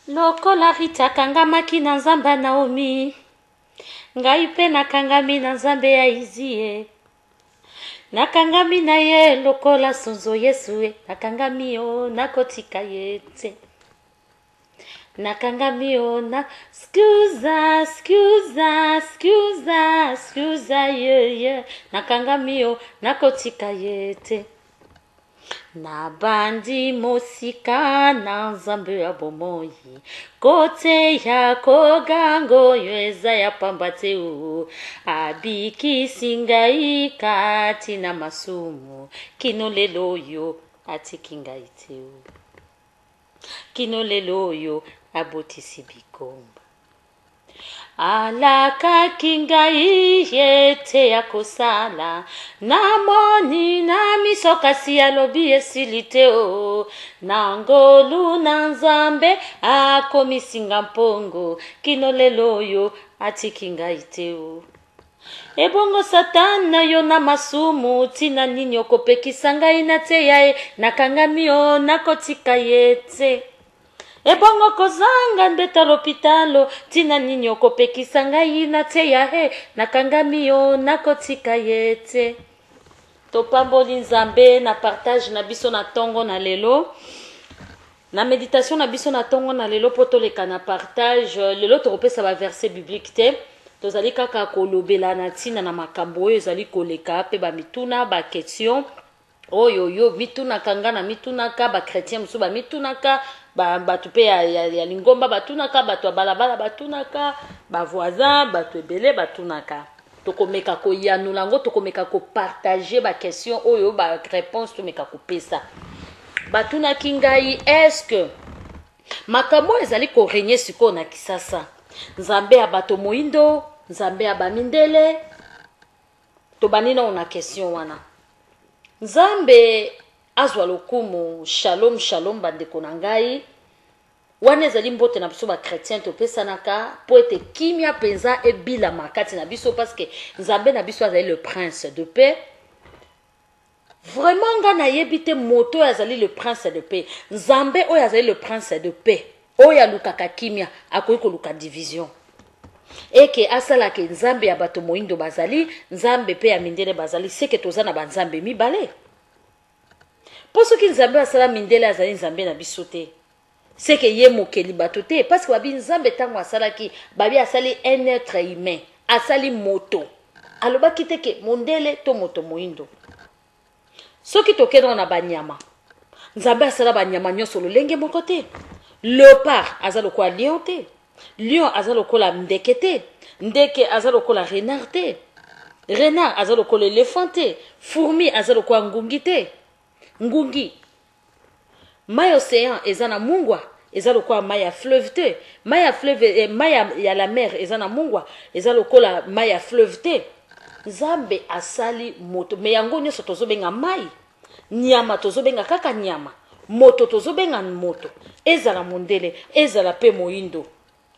Lokola Rita akangamaki na Nzambe ya Naomi, ngai mpe nakangami na Nzambe ya Izie. Nakangami na ye lokola sonzo Yesu e, nakangami yo nakotika ye te. Nakangami yo na scusa scusa scusa scusa ye ye, nakangami yo nakotika ye te. Nabandi mosika na Nzambe ya bomoi, koteya koganga oyo eza ya pamba te o. Abikisi ngai kati na masumu, kino lelo oyo atiki ngai te o. Kino lelo oyo abotisi bikomba. Alakaki ngai ete akosala, namoni na miso kasi alobi esili te o. Na ngolu na Nzambe akomisi nga mpongo, kino lelo oyo atiki ngai te o. Ebongo Satana yo na masumu, tina nini okopekisa ngai nateya ye, nakangami o nakotika ye te. Ebongo kozanga mbeto lopitalo, tina nini okopekisa ngai nateya he, nakangami yo nakotika ye te. Topamboli Nzambe na partage na biso na tongo na lelo. Na meditation na biso na tongo na lelo po toleka na partage, lelo tokopesa ba verset biblique te. Tozali kaka kolobela na ntina na makambo oyo ezali koleka pe ba mituna, ba question. Oyo yo mitunaka, nga na mitunaka, ba chretien mosusu ba mitunaka, ba bato pe ya, ya, ya lingomba batunaka, bato ya balabala batunaka, ba voisin, bato ebele batunaka. Tokomeka koyanola yango, tokomeka kopartage ba question oyo, ba réponse tomeka kopesa. Batunaki ngai, est-ce que makambo oyo ezali koregne sikoyo na Kisasa, Nzambe ya bato moindo, Nzambe ya ba mindele? Tobandi nao na question wana. Nzambe azwa lokumu. Shalom shalom bandeko na ngai. Wana ezali mbote na biso ba chretien topesanaka mpo ete kimia mpenza ebilama kati na biso parce que Nzambe na biso azali le prince de paix. Vraiment nga nayebi te moto oyo azali le prince de paix. Nzambe oyo azali le prince de paix, oyo alukaka kimia, akoki koluka division. Eke asala ke Nzambe ya bato moindo bazali, Nzambe pe ya mindele bazali, seke toza na ba Nzambe mibale. Po soki Nzambe oyo asala mindele azali Nzambe na biso te, seke ye mokeli bato te, parce que babi Nzambe tango asalaki, babi asali un être humain, asali moto. Alobaki te ke mondele to moto moindo. Soki tokei nao na banyama, Nzambe asala banyama nyonso lolenge moko te. Leopard aza lokola lion te, lion aza lokola ndeke te, ndeke aza lokola renard te, renard aza lokola elephant te, fourmi aza lokola ngungi te. Ngungi, mai ocean eza na mungwa, eza lokola mai ya fleuve te. Mai ya fleuve, eh, mai ya, ya la mer eza na mungwa, eza lokola mai ya fleuve te. Nzambe asali moto, me yango nyonso tozobenga mai. Nyama tozobenga kaka nyama, moto tozobenga moto, ezala mondele, ezala pe moindo.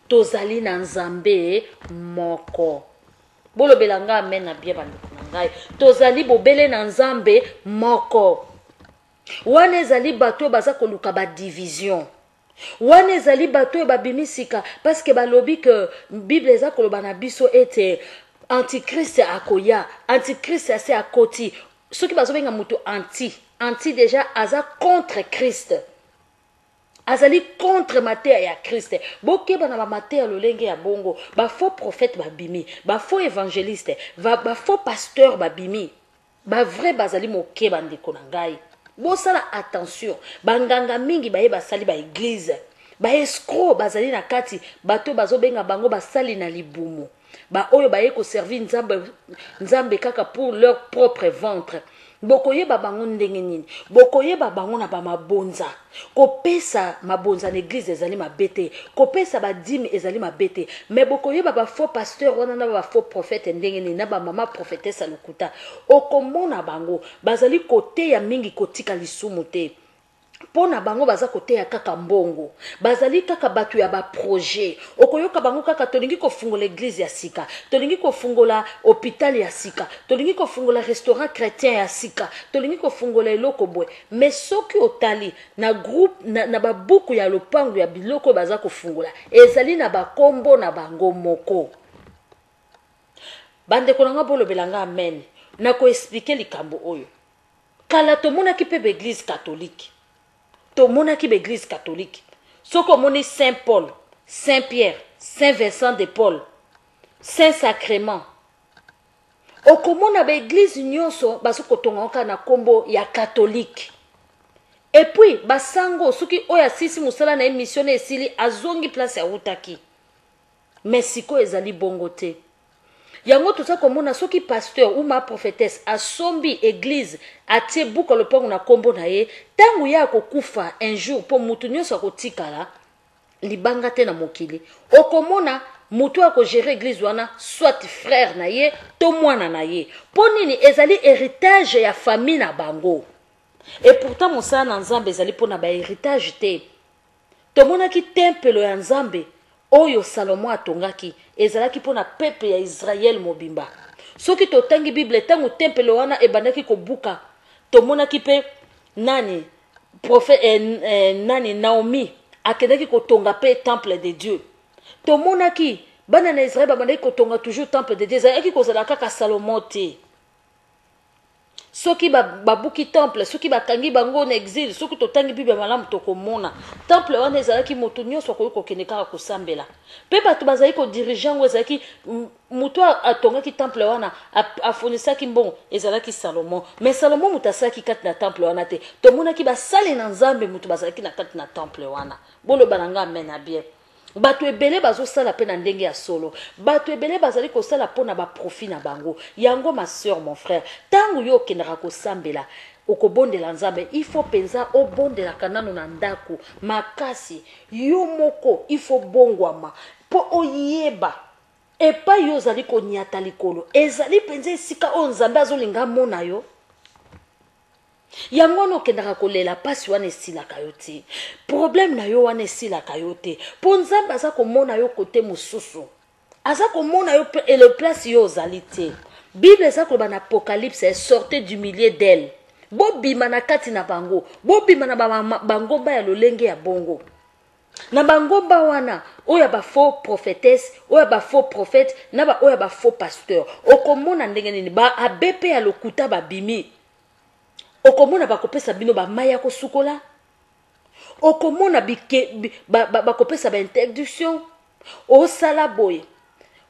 Tozali na Nzambe moko. Bolobela nga amen na bien bandeko na ngai. Tozali bobele na Nzambe moko. Wana ezali bato oyo baza koluka ba division. Wana ezali bato oyo babimi sika parce que balobi que Bible eza koloba na biso ete antichrist akoya, antichrist asi akoti. Soki bazobenga moto anti, anti deja aza contre Christ. Azali contre mateya ya Christ. Bokeba na ba mateya lolenge ya bongo. Ba faux prophètes babimi, ba faux evangelistes, ba faux pasteurs babimi. Ba vrai bazali moke ba ndeko na ngai. Bosala attention. Ba nganga mingi baye basali ba eglise. Ba escrocs bazali na kati, bato bazobenga bango basali na libumu. Ba oyo baye ko servir Nzambe, Nzambe kaka pour leur propre ventre. Bokoyeba bango ndenge nini? Bokoyeba bango na ba mabonza. Kopesa mabonza na eglise ezali mabe te. Kopesa ba dime ezali mabe te. Mais bokoyeba ba faux pasteurs wana na ba faux prophètes ndenge nini? Na ba mama prophétesse ya lokuta. Okomona bango bazali koteya mingi kotika lisumu te. Mpo na bango baza koteya kaka mbongo, bazali kaka bato ya ba projet. Okoyoka bango kaka tolingi kofungola eglise ya sika, tolingi kofungola hopital ya sika, tolingi kofungola restaurant chretien ya sika, tolingi kofungola eloko boye. Mais soki otali na groupe na, na babuku ya lopango ya biloko oyo baza kofungola, ezali na bakombo na bango moko. Bandeko na nga, bolobela nga amen. Nako expliquer likambo oyo. Kala tomonaki mpe baeglise catholique, tomonaki baeglise catholique. Soki omoni Saint Paul, Saint Pierre, Saint Vincent de Paul, Saint Sacrement, okomona baeglise nyonso bazo kotonga kaka na nkombo ya catholique. Et puis basango, soki oyo asilisi mosala na ye, mission na esili, azongi place awutaki. Mais sikoyo ezali bongo te. Yango toza komona soki pasteur ou ma prophetesse asombi eglise, atie buka lopango na kombo na ye, ntango ye akokufa un jour, mpo mutu nyonso akotikala libanga te na mokili, okomona mutu akogere eglise wana soit frère na ye to mwana na ye. Mpo nini? Ezali héritage ya famille na bango. Et pourtant mosala na Nzambe ezali mpona ba héritage te. Tomonaki tempelo ya Nzambe oyo Salomo atongaki ezalaki mpo na peuple ya Israël mobimba. Soki totangi Bible, ntango tempelo wana ebandaki kobuka, tomonaki mpe nani prophète, eh, eh, nani Naomi akendaki kotonga mpe temple de Dieu. Tomonaki bana na Israël babandaki kotonga toujours temple de Dieu, ezalaki kozala kaka Salomo te. Soki babuki ba temple, soki bakangi bango na exil, soki totangi Bible malamu, tokomona temple wana ezalaki moto nyonso akoki kokende kaka kosambela, mpe bato bazali kodirige yango. Ezalaki moto atongaki temple wana, afonisaki mbongo, ezalaki Salomo. Mais Salomo moto asalaki kati na temple wana te. Tomonaki basali na Nzambe moto bazalaki na kati na temple wana. Boloba na nga amen. Na bien, bato ebele bazosala mpe na ndenge ya solo, bato ebele bazali kosala mpo na baprofit na bango. Yango, ma soeur, mon frère, ntango yo okendaka kosambela, okobondela Nzambe, il faut mpenza obondelaka nano na ndako makasi yo moko. Il faut bongwama mpo oyeba epai yo ozali konyata likolo ezali mpenza esika oyo Nzambe azolinga amona yo. Yango wana okendaka kolela, mpasi wana esilaka yo te, problème na yo wana esilaka yo te, mpo Nzambe aza komona yo kote mosusu, aza komona yo ele place yo ozali te. Bible eza koloba na Apocalypse: "Sortez du milieu d'elle." Bobima na kati na bango, bobima na bangomba ya lolenge ya bongo, na bangomba wana oyo ya bafaux prophétesse, oyo ya bafaux prophète, na baoyo ya bafaux pasteur. Okomona ndenge nini baabe mpe ya lokuta babimi. Okomona bakopesa bino bamai ya kosukola, okomona bike, bakopesa ba bainterdiction, osala boye.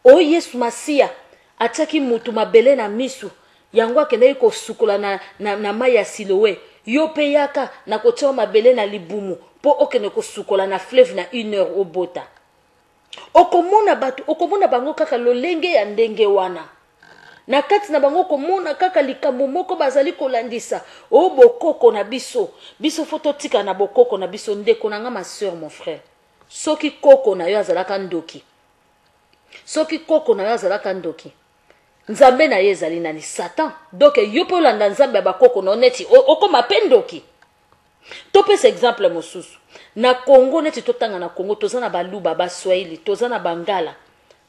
Oyo Yesu Masiya atiaki mutu mabele na misu, yango akendaki kosukola na mai ya Siloe. Yo mpe yaka na kotia mabele na libumu mpo okende kosukola na fleuve na une heure obota. Okomona bato, okomona bango kaka lolenge ya ndenge wana. Na kati na bango komona kaka likambo moko bazali kolandisa o bokoko na biso. Biso faut totika na bokoko na biso. Ndeko na nga, ma soeur, mon frère, soki koko na yo azalaka ndoki, soki koko na yo azalaka ndoki, nzambe na ye ezali nani? Satan. Donc yo mpe olanda nzambe ya bakoko na yo, neti okóma mpe ndoki. Topesa exemple mosusu na Congo. Neti totanga na Congo, toza na Baluba, Baswahili, toza na Bangala,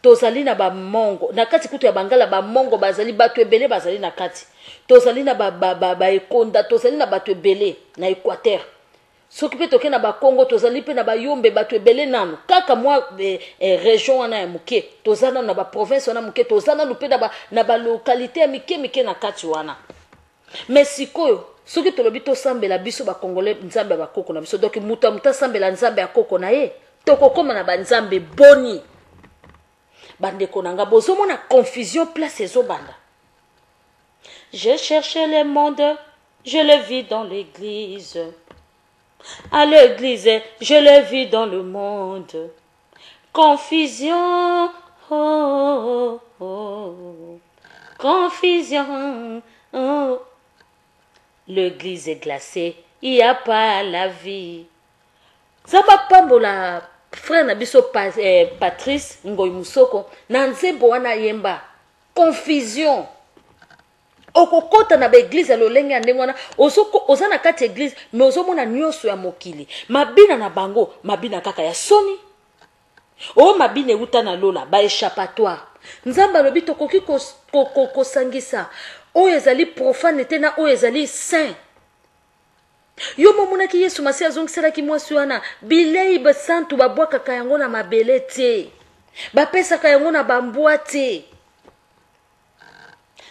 tozali na Bamongo. Na kati kutu ya Bangala, Bamongo bazali bato ebele, bazali na kati. Tozali na Baekonda, ba, ba, tozali na bato ebele na Équateur. Soki mpe toke na Bakongo, tozali mpe na Bayombe, bato ebele nanu kaka mwa région wana ya moke. Toza nanu na baprovince wana moke, toza nanu mpe na balokalité ya mike mike na kati wana. Mais sikoyo soki tolobi tosambela biso Bakongole nzambe ya bakoko na biso, donc moto ya moto asambela nzambe ya koko na ye, tokokóma na banzambe boni? Bandeko na nga, bozomona confusion place ezobanda. J'ai cherché le monde, je le vis dans l'église. À l'église, je le vis dans le monde. Confusion, oh, confusion, oh. L'église est glacée, il n'y a pas la vie. Nzambe apambola frère na biso Patrice Ngoi Musoko na nzembo wana yemba confusion. Okokota na baeglize ya lolenge ya ndenge wana, oza na kati ya eglize me ozomona nyonso ya mokili, mabina na bango mabina kaka ya soni. Oyo mabina euta na lola, ba échappatoire. Nzambe alobi tokoki kosangisa oyo ezali profane te na oyo ezali saint. Yo momonaki Yesu Masiya azongiselaki mwasi wana bilei basantu babwakaka yango na mabele te, bapesaka yango na bambwa te.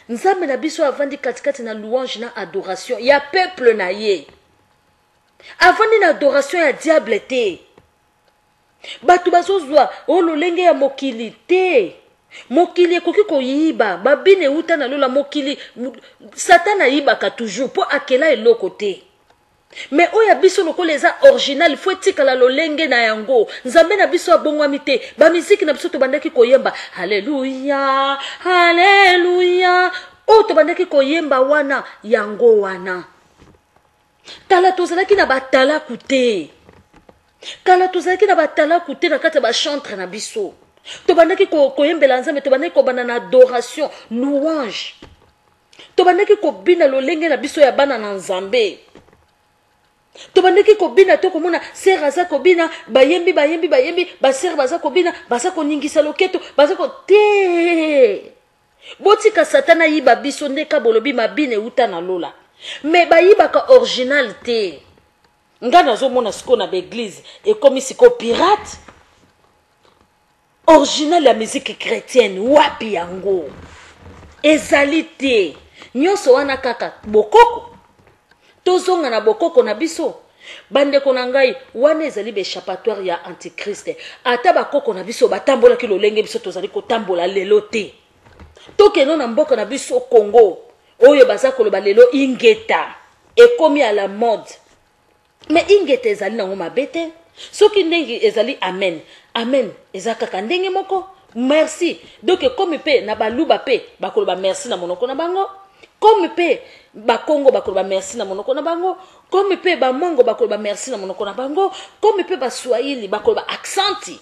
Nzambe na biso avandi katikati na louange na adoration ya peuple na ye. Avandi na adoration ya diable te. Bato bazozwa o lolenge ya mokili te. Mokili ekoki koyiba babine euta na lola. Mokili, Satan ayibaka toujours mpo akela eloko te. Me oyo ya biso lokola eza original, fo etikala lolenge na yango. Nzambe na biso abongwami te. Bamiziki na biso tobandaki koyemba haleluya haleluya, oyo tobandaki koyemba wana, yango wana. Kala tozalaki na batalaku te. Kala tozalaki na batalaku te na kati ya bachantre na biso. Tobandaki koyembela Nzambe, tobandaki kobanda na adoration, louange. Tobandaki kobina lolenge na biso ya bana na Nzambe. Tobandaki kobina to komona sere aza kobina, bayembi bayembi bayembi, basere baza kobina, baza koningisa loketo, baza ko te. Botika Satan ayiba biso ndeka bolobi mabina ewuta na lola. Mais bayibaka original te. Nga nazomona sikoyo na ba eglise ekomi sikoyo pirate. Original ya musique chrétienne wapi yango? Ezali te. Nyonso wana kaka bokoko. Tozonga na bokoko na biso. Bandeko na ngai, wana ezali ba échappatoire ya antichrist. Ata bakoko na biso batambolaki lolenge biso tozali kotambola lelo te. Tokende na mboka na biso Congo, oyo baza koloba lelo ingeta ekomi à la mode. Mais ingeta ezali nango mabe te. Soki ndenge ezali amen, amen eza kaka ndenge moko. Merci. Donc ekomi pe na baluba pe bakoloba merci na monoko na bango. Comme pe bakongo bakoloba merci na monoko na bango. Comme pe bamongo bakoloba merci na monoko na bango. Comme pe baswahili bakoloba accenti.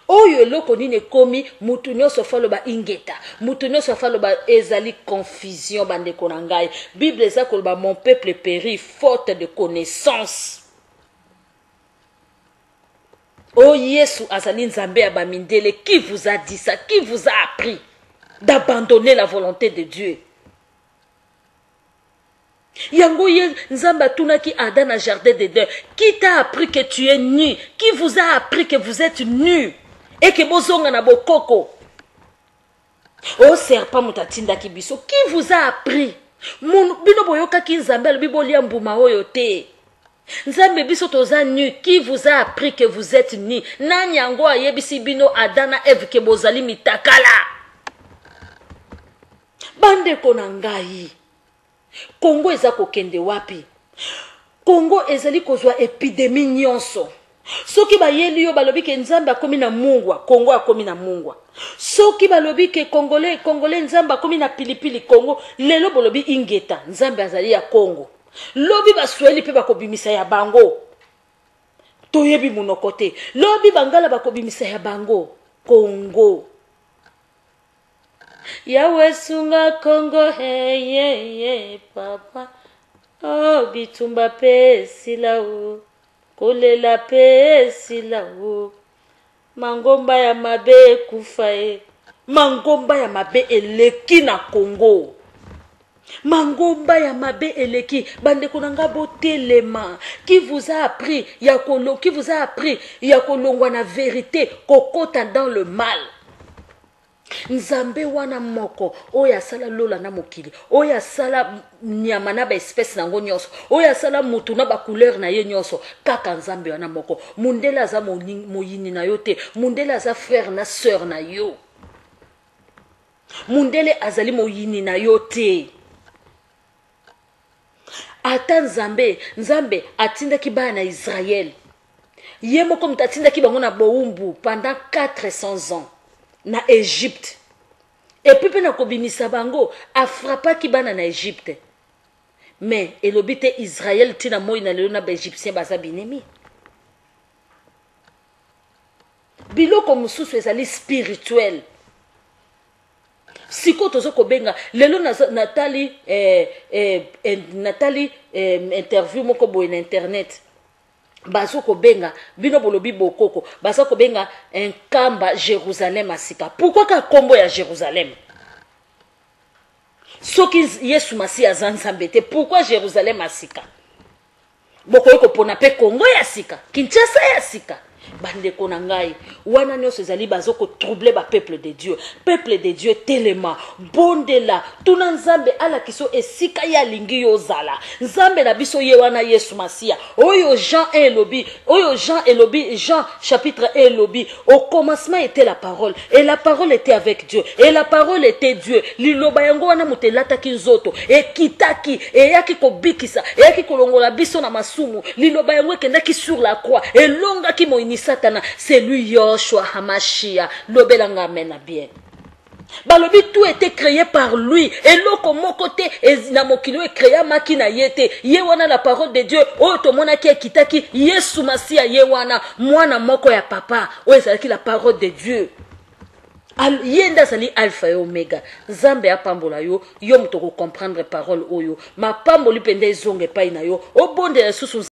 Oyo eloko nini ekomi mutu nyonso fa loba ingeta, mutu nyonso fa loba, ezali confusion bandeko na ngai. Bible eza koloba mon peuple périt faute de connaissance. Oh Yesu azali Nzambe ya ba mindele, qui vous a dit ça? Qui vous a appris d'abandonner la volonté de Dieu? Yango ye Nzambe atunaki Adam na jardin d'Eden, qui t'a appris que tu es nu? Qui vous a appris que vous êtes nu? Et que bozonga na bokoko. Oh serpent moto atindaki biso, qui vous a appris? Bino boyokaki Nzambe alobi bolia mbuma oyo te. Nzambe biso toza nu, qui vous a appris que vous êtes nu? Nani yango ayebisi bino Adam na Eve que bozali mitakala? Bandeko na ngai, Congo eza kokende wapi? Congo ezali kozwa epidemie nyonso. Soki bayeli yo balobi ke Nzambe akomi na mungwa, Congo akomi na mungwa. Soki balobi ke Congolais, Congolais Nzambe akomi na pilipili, Congo lelo bolobi ingeta, Nzambe azali ya Congo. Lobi baswahili pe bakobimisa ya bango. Toyebi monoko te. Lobi bangala bakobimisa ya bango. Congo. Yahweh sunga Congo hey, hey, hey, papa. Oh bitumba pe esila o. Kolela pe esila o. Mangomba ya mabe ekufa e. Mangomba ya mabe eleki na Congo. Mangomba ya mabe eleki. Bandeko na nga botelema. Qui vous a appris ya kolo, qui vous a appris ya kolongwa na verite kokota dans le mal? Nzambe wana moko oyo asala lola na mokili, oyo asala nyama na ba espèce na yango nyonso, oyo asala mutu na ba couleur na ye nyonso, kaka Nzambe wana moko. Mundele aza moyini na yo te, mundele aza frère na sœur na yo. Mundele azali moyini na yo te. Ata Nzambe, Nzambe atindaki bana na Israël. Ye moko moto atindaki bango na bowumbu pendant 400 ans na Egypte. Et puis pe na kobimisa bango, afrappaki bana na Egypte. Mais elobi te Israël tina moi na lelo na ba Égyptiens baza binemi. Biloko mosusu ezali spirituel. Sikoyo tozo kobenga lelo natali eh, eh, eh, natali eh, interview moko boye na internet. Bazo kobenga bino, bolobi bokoko, baza kobenga Nkamba Jérusalem ya sika. Pourquoi ka kombo ya Jérusalem? Soki Yesu Masiya aza Nzambe te, pourquoi Jérusalem ya sika? Bokoki kopona mpe Kongo ya sika, Kinshasa ya sika. Bandeko na ngai, wana nyonso ezali bazo kotroubler bapeuple de Dieu. Peuple de Dieu, telema, bondela, tuna Nzambe alakisa yo esika ye alingi yo ozala. Nzambe na biso ye wana, Yesu Masiya oyo Jean 1 elobi, oyo Jean elobi, Jean chapitre 1 elobi: "Au commencement était la parole, et la parole était avec Dieu, et la parole était Dieu." Liloba yango wana moto elataki nzoto, ekitaki, eyaki kobikisa, eyaki kolongola biso na masumu. Liloba yango ekendaki sur la croix, elongaki moyini Satana. C'est lui Yoshua Hamashia. Lobelanga amen na bien. Balobi tout était créé par lui, eloko moko te na mokili oyo ecréamaki na ye te. Ye wana la parole de Dieu oyo tomonaki ekitaki, Yesu Masiya, ye wana mwana moko ya papa oyo ezalaki la parole de Dieu. Ye nde azali Alpha et Omega. Nzambe apambola yo, yo moto okocomprendre parole oyo. Mapamboli mpenza ezonga epai na yo. Obondela lisusu.